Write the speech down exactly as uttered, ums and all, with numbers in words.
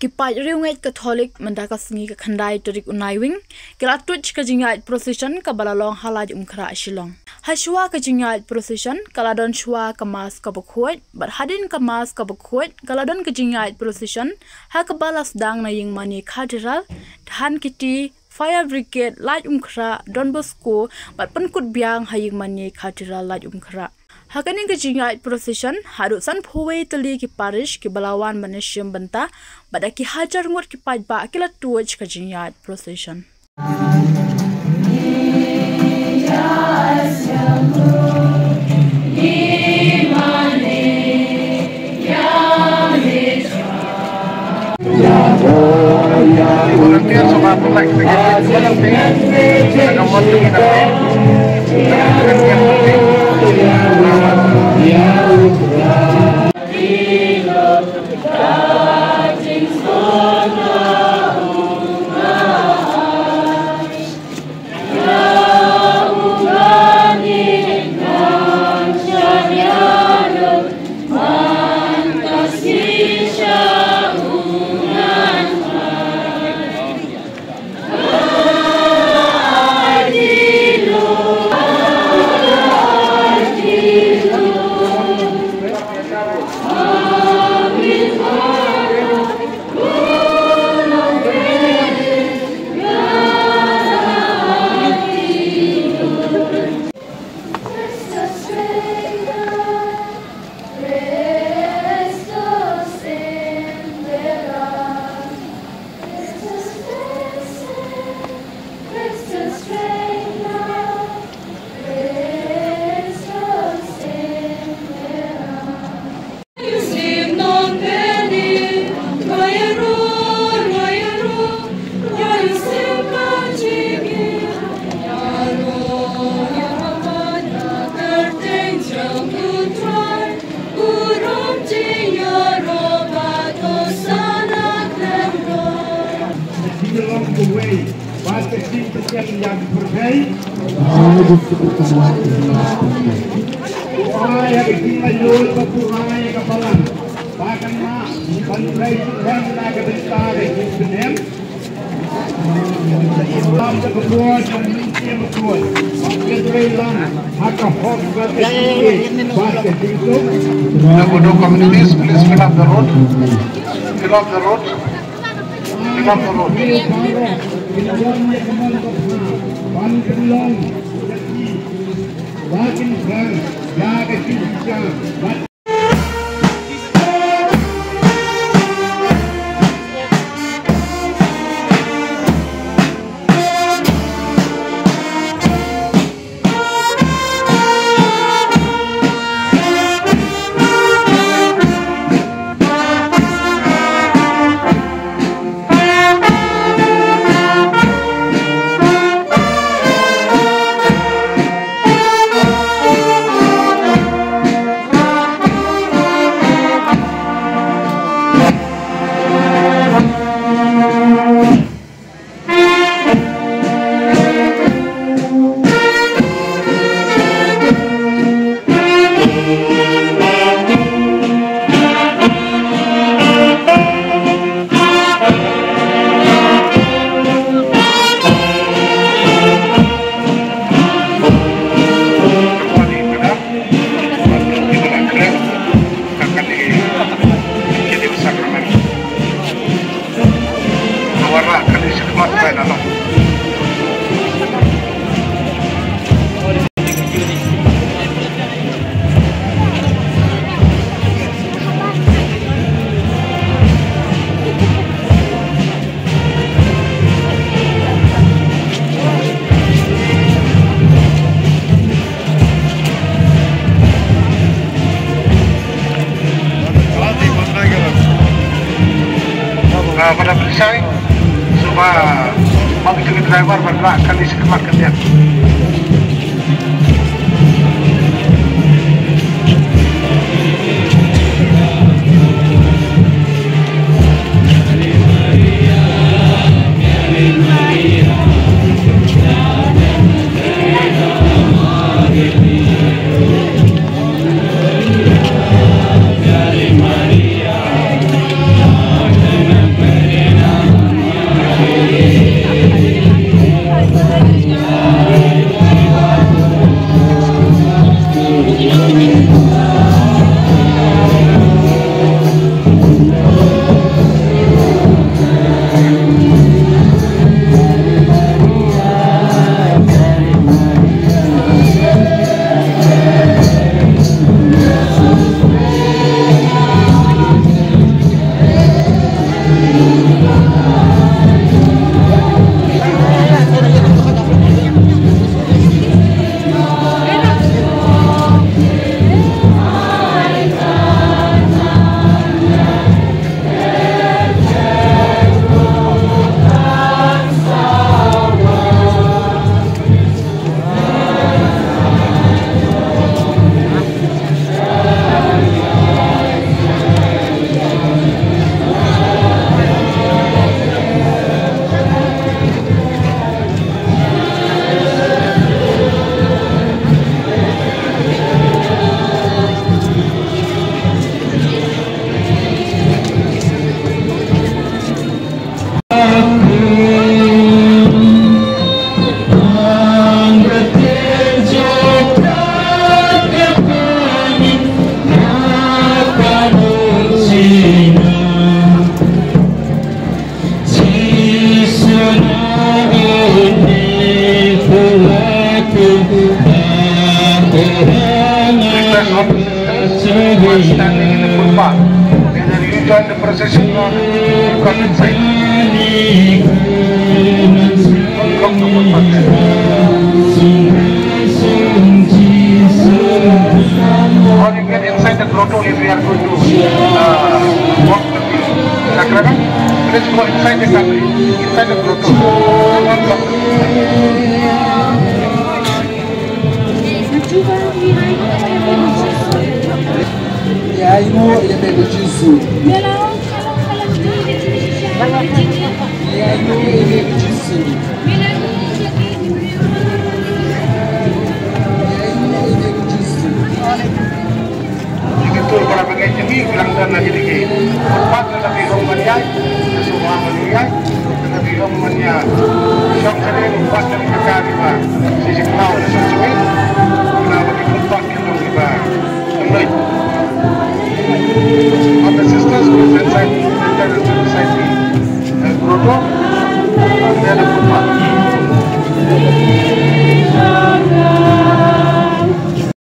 Ki paid riewngeit Katholik mynta ka sngi ka khyndai tarik u Naiwieng ki la tuid ka jingïaid procession kaba la long ha Laitumkhrah Shillong. Hashwa ka jingïaid procession ka la don shwa ka Mass kaba khuid, bad hadien ka Mass kaba khuid ka la don ka jingïaid procession ha kaba la sdang na ïing mane Cathedral, than kiti, Fire Brigade Laitumkhrah, Don Bosco, bad pynkut biang ha ïing mane Cathedral Laitumkhrah. Ha kane ka jingïaid procession haduh sanphew wei tylli ki parish kiba la wan ban ïashim bynta bad da ki hajar ngut ki paidbah ki la tuid ka jingïaid procession. Along the way, ba ka jingpynshitom ïa ki pyrthei. Ai ha ka jinglaitluid ba pura ïa ka balang. Ba kan ma ban trei shuh na ka bynta ka jingpynim. Lam da ka bor jong ka mynsiem bakhuid. Ba ka trei lang ha ka hok ba ka jingpynim. Ba ka jingsuk. The Bodo communities, please fill up the road. Fill up the road. Fill up the road. Ah, pada perisai, suba map itu ke driver ban rak kali sekemat kerja. Standing in the footpath. Either you join the procession or you come inside. Don't come to footpath. Or you get inside the grotto if we are going to uh, walk with the Sakragan. Let's go inside the country, inside the grotto. Don't come. Ïa ïoh ïa me Jisu. Ïa ïoh ïa me Jisu. Ïa ïoh ïa me Jisu. Ki tur para bangeit jong ngi u dang don ha kine ki footpath, lada phi ong ban ïaid, ka shu ong ban ïaid, lada phi ong ban ïaid. Shong sha lade footpath, ka ka ri ba shi jingpynlong, ka shu shu.